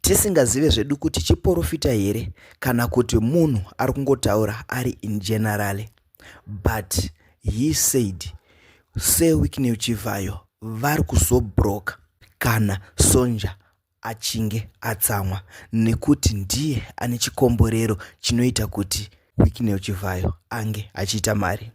Tisingazive zvedu kuti chiporofita here kana kuti munhu ari kungotaura ari in general, but he said Sir Wicknell Chivhayo vari kuzobroka kana Sonja achinge atsamwa nekuti ndiye ane chikomborero chinoita kuti Wicknell Chivhayo ange achiita mari.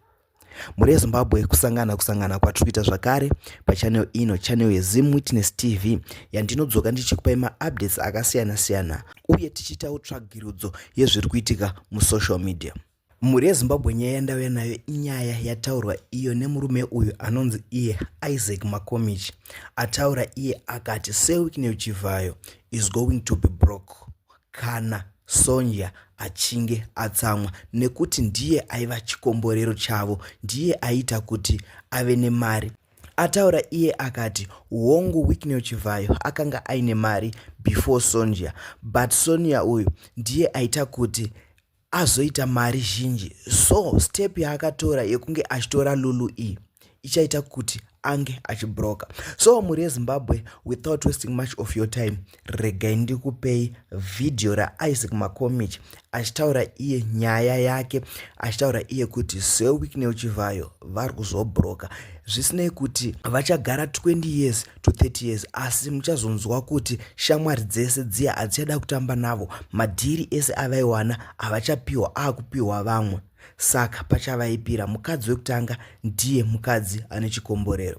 Mhuri yeZimbabwe, kusangana kusangana kwatiri kuita zvakare pachannel ino, channel yeZim Witness TV, yandinodzoka ndichikupai maupdates akasiyana siyana uye tichiitawo tsvagirudzo yezviri kuitika musocial media. Mhuri yeZimbabwe, nyaya yandauya nayo inyaya yataurwa iyo nemurume uyu anonzi iye Isaac Makomichi. Ataura iye akati Sir Wicknell Chivhayo is going to be broke kana Sonja achinge atsamwa nekuti ndiye aiva chikomborero chavo, ndiye aiita kuti ave nemari. Ataura iye akati hongu Wicknell Chivhayo akanga aine mari before Sonja, but Sonia uyu ndiye aita kuti azoita mari zhinji, so step yaakatora yekunge achitora Lulu iyi ichaita kuti ange achibroka. So mhuri yeZimbabwe, without wasting much of your time, regai ndikupei vhidhiyo raIsaac Makomich achitaura iye nyaya yake, achitaura iye kuti Sir Wicknell Chivhayo vari kuzobroka zvisinei kuti vachagara 20 years to 30 years, asi muchazonzwa kuti shamwari dzese dziya hadzichada kutamba navo, madhiri ese avaiwana havachapiwa, akupiwa vamwe, saka pachavaipira. Mukadzi wekutanga ndiye mukadzi ane chikomborero.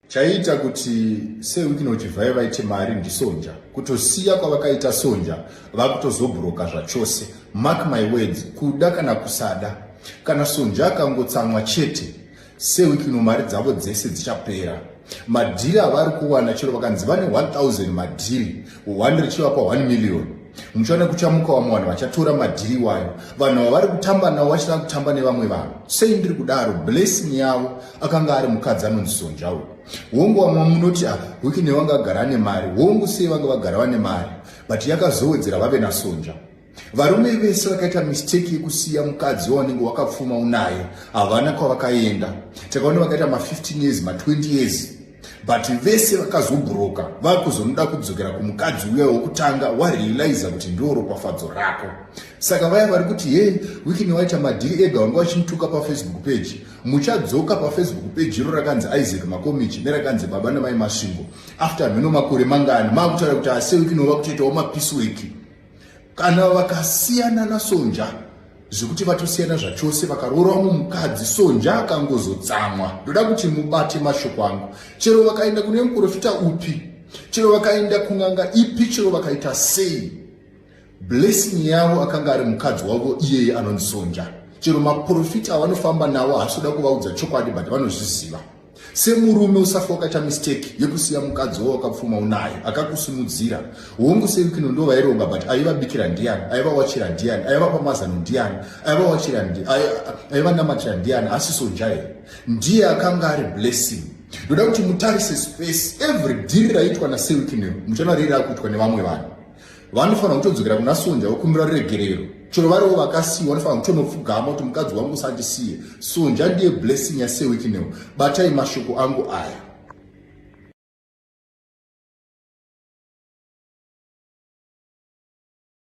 Chaiita kuti Sir Wicknell Chivhayo vaite mari ndiSonja. Kutosiya kwavakaita Sonja, vakutozobhuroka zvachose. Mark my words, kuda kana kusada, kana Sonja akangotsamwa chete, Sir Wicknell mari dzavo dzese dzichapera. Madhiri avari kuwana, chero vakanzi vane 1000 madhiri, 1 richivapa 1 million, muchaona kuchamuka vamwe vanhu vachatora madhiri iwayo. Vanhu vavari kutamba navo vachida kutamba nevamwe vanhu. Sei ndiri kudaro? Blessing yavo akanga ari mukadzi anonzi Sonja uyu. Hongu, vamwe munoti, ah, Wicknell vanga vagara ane mari. Hongu, sei vanga vagara vane mari, but yakazowedzera vave naSonja. Varume vese vakaita mistake yekusiya mukadzi wavanenge wakapfuma unaye havana kwavakaenda. Takaona vakaita ma15 years, ma20 years, but vese vakazobhuroka vakuzonoda kudzokera kumukadzi uya wokutanga, warealiza kuti ndo ropafadzo rako. Saka vaya vari kuti, "He, Wicknell waita madhiri ega," vanga vachinituka paFacebook page, muchadzoka paFacebook page iro rakanzi Isaac Makomichi nerakanzi Baba naMai Masvingo after mhino makore mangani, maakutaura kuti ase Wicknell vakutoitawo mapiecework. Kana vakasiyana naSonja zvekuti vatosiyana zvachose, vakaroora umwe mukadzi, Sonja akangozotsamwa, ndoda kuti mubate mashoko angu, chero vakaenda kune muprofita upi, chero vakaenda kung'anga ipi, chero vakaita sei, blessing yavo akanga ari mukadzi wavo iyeye anonzi Sonja. Chero maprofita avanofamba nawo haasi kuda kuvaudza chokwadi, but vanozviziva. Semurume, usafa wakaita mistake yekusiya mukadzi wavo wakapfuma unaye akakusimudzira. Hongu, Sir Wicknell ndo vaironga, but aivabikira ndiani? Aivawachira ndiani? Aivapa mazano ndiani? Aivawachira, aivanamatira ndiani? Asi Sonja here ndiye akanga ari blessing. Ndoda kuti mutarise space, every dhiri raiitwa naSir Wicknell muchaona riri rakuitwa nevamwe vanhu. Vanofanira kutodzokera kuna Sonja vokumbira ruregerero. Chero varivo vakasiyiwa, vanofanira kutonopfugama kuti, "Mukadzi wangu, usandisiye." Sonja ndiye blessing yaSir Wicknell. Batai mashoko angu aya.